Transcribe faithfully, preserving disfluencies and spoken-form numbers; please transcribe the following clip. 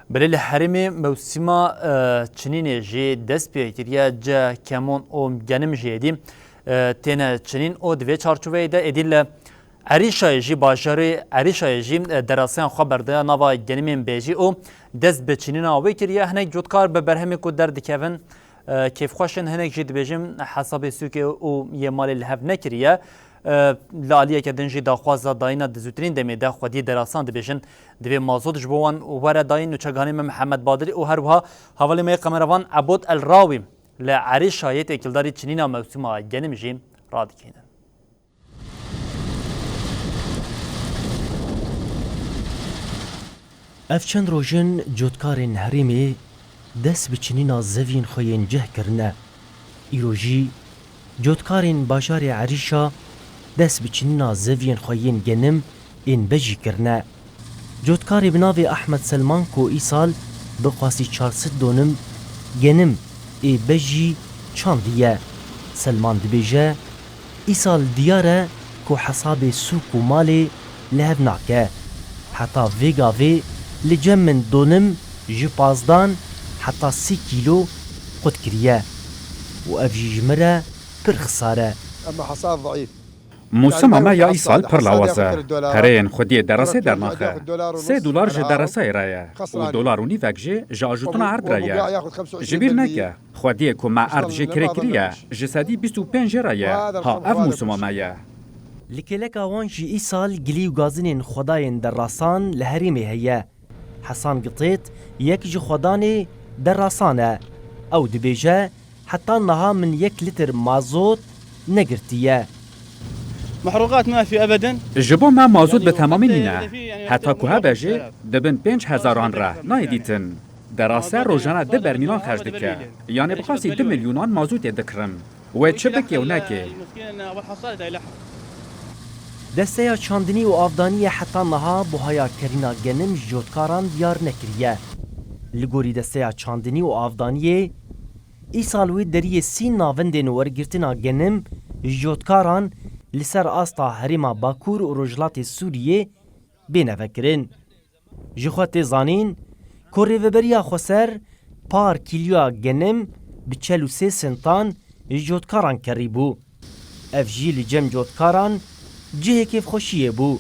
Belê li herêmê mewsima, e, çinînê jî dest pê kiriye, cih, kemon û genim jî êdî, e, têne çinîn û di vê çarçoveyê de êdî li Erîşayê jî, bajarê Erîşayê jî, e, deraseyan xwe berdaye nava genimên bêjî û dest bi çinîna wê kiriye. Hinek cotkar bi berhemê ku derdikevin, e, kêfxweş in, hinek jî dibêjin hesabê sûkê û yê malê li hev nekiriye. E, li aliyeke din jî daxwaza dayîna di zûtirîn demê de xwediyê derasan dibêjin, divê mazot ji bo wan were dayîn. Nûçeganê me Mihemed Badirî û her wiha hevalê me yê qemerevan Ebod El Rawî li Erîşayê têkildarî çinîna mewsima genim jî radikînin. Ev çend roj in cotkarên herêmê dest bi çinîna zeviyên xwe yên cih kirine. Îro jî cotkarên bajarê Erîşa dest bi çinîna zeviyên xwe yên genim ên bejî kirine. Cotkarê bi navê Ahmed Selman ku îsal bi qasî çar sed donim genim ê bejî çandiye. Selman dibêje, Îsal diyar e ku hesabê sûk û malê li hev nake. Heta vê gavê li cem min donim ji pazdan heta sî kîlo qut kiriye û ev jî ji min re pir xisar e. Mûsima me ya îsal pir lawaz e. Pereyên xwediyê derasê dernaxe. Sê dolar ji derasayê re ye û dolar û nîvek jî ji ajotina erd re ye. Ji bîr neke. Xwediyê ku me erd jê kirê kiriye, ji sedî bîst û pênc jê re ye. Ha, ev mûsima me ye. Li kêleka wan jî îsal gilî û gazinên xwedayên derasan li herêmê heye. Hesan Gitêt yek ji xwedanê derasan e. Ew dibêje, heta niha min yek lîtir mazot negirtiye. محروقات ما في ابدا. Ji bo me mazot bi temamî nîne. Heta ku hebe jî di bin pênc hezaran re nayê dîtin. Derase rojane du bermîlan xerc dike. Yanê bi qasî du milyonan mazotê dikirim. Wê çi bike û neke? Desteya çandinî û avdaniyê heta niha buhaya kerîna genim ji cotkaran diyar nekiriye. Li gorî Desteya Çandinî û Avdaniyê, îsal wê deriyê sî navendên wergirtina genim ji cotkaran li ser asta herêma Bakur û Rojhilatê Sûriyê bêne vekirin. Ji xwe tê zanîn ku Rêveberiya Xweser par kîloya genim bi çel û sê sentan ji cotkaran kerîbû. Ev jî li cem cotkaran cihê kêfxweşiyê bû.